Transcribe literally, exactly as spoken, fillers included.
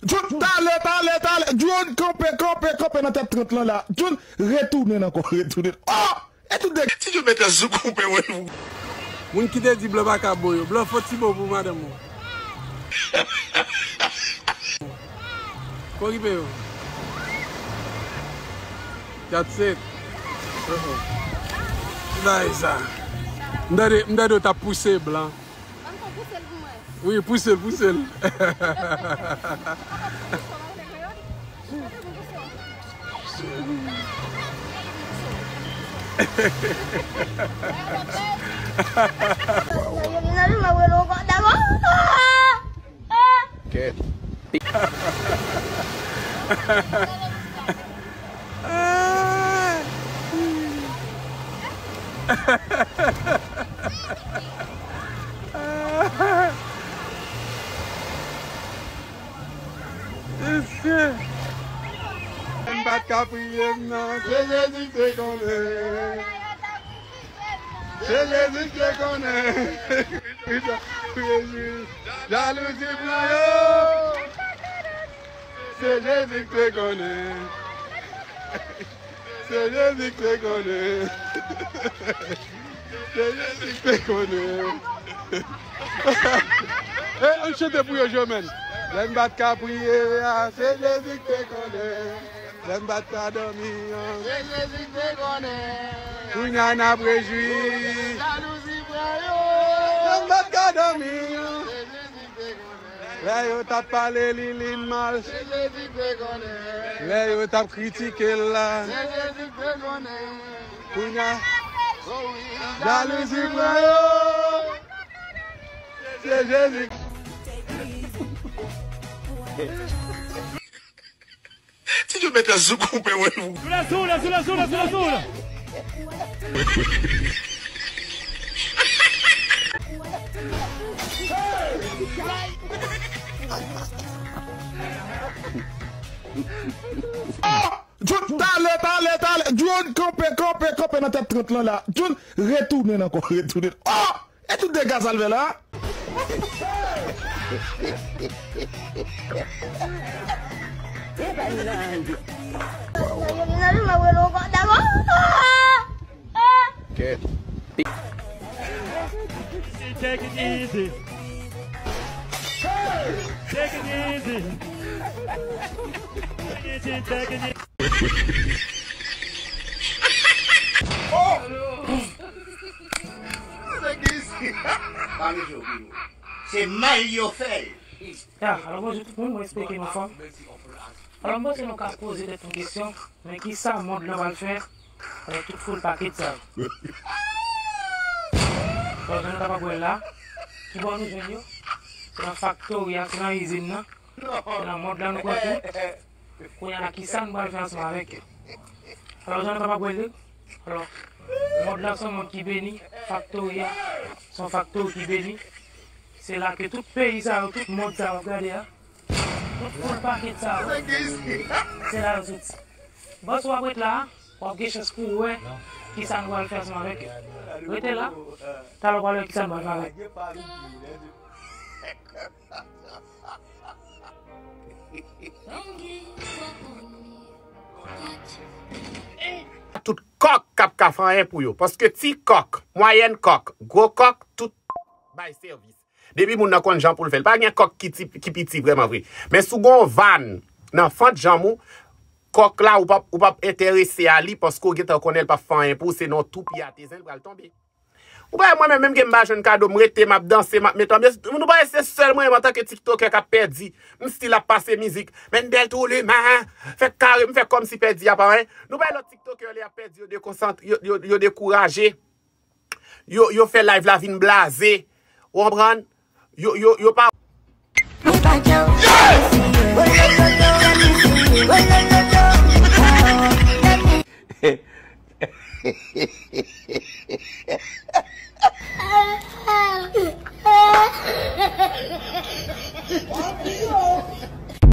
John, talè, talè, talè. John, kanpe, kanpe, kanpe nan tèt trant lan la. John, retounen ankò, retounen. Oh! E tout de... Ti John mèt la sou koupe, wè. Moun ki te di blan pa ka bon yo. Blan fò ti bon pou madanm ou. Kokipe yo. That's it. Uh-oh. Ki bagay sa? M tande, m tande w t ap pouse blan. Ban m fè pouse l pou mwen. Wi, pouse l, pouse l. Kèt. M pa t ka priye m nan, se Jezi k te konnen. Se Jezi k te konnen. Jalouzi pran yo. Se Jezi k te konnen. Se Jezi k te konnen. Se Jezi k te konnen. E, ann chante pou yo, Jomèn. Lè m pa t ka priye a, se Jezi k te konnen. Lè m pa t ka dòmi an. Se Jezi k te konnen. Kounye a n ap rejwi. Jalouzi pran yo. Lè m pa t ka dòmi an. Se Jezi k te konnen. Lè yo t ap pale Liline mal. Se Jezi k te konnen. Lè yo t ap kritike l la. Se Jezi k te konnen. Kounye a, jalouzi pran yo. Se Jezi. Ti John mèt la sou koupe, wè. Sou la, sou la, sou la, sou la, sou la, sou la. John, talè, talè, talè. John, kanpe, kanpe, kanpe nan tèt trant lan la. John, retounen ankò, retounen. Oh! E tout dega sa l fè la? Kèt. Take it easy. Take it easy. Take it easy, take it easy. Oh! Pa met yo pi wo. Se mal yo fè l. Ya, alò bonjou tout moun, mwen espere ke nou anfòm. Alò m panse nou ka poze tèt nou kesyon, men kisa mond lan pral fè avèk tout full package sa yo? Alò jan nou kapab wè la, ki bò nou jwenn yo? Se nan faktori a, se nan izin nan, se nan mond lan nou pran tou. Kounye a la, kisa nou pral fè ansanm avèk yo? Alò, jan nou kapab wè l, alò, mond lan se yon mond ki beni, faktori a se yon faktori ki beni. Se la ke tout peyi sa yo, tout mond sa yo, w ap gade a, tout full package sa yo, se la yo soti. Bòs w ap ret la, w ap gen chans pou w wè kisa nou pral fè ansanm avèk yo. Rete la, talè w pral wè kisa nou pral fè avèk yo. Tout kòk k ap ka fè anyen pou yo. Paske ti kòk, mwayèn kòk, gwo kòk, tout bay sèvis. Depi moun nan konn jan pou l fè l. Pa gen kòk ki ti, ki piti vrèman vre. Men si w gen yon vàn nan fant janm ou, kòk la, ou p ap, ou p ap enterese a li paske w gentan konnen l p ap fè anyen pou ou, se nan yon tou pye atezen l pral tonbe. Ou pa wè mwen menm, menm ke m pa jwenn kado, m rete, m ap danse, m ap met anbyans. Nou pa wè se sèl mwen menm antanke tiktokè k ap pèdi. M still ap pase mizik. Mendel Toulema, fè kare, m fè kòmsi pèdi a pa anyen. Nou pa wè lòt tiktokè yo lè y ap pèdi, yo dekonsant-, yo, yo, yo dekouraje. Yo, yo fè live la vin blaze. Ou konprann? Yo, yo, yo pa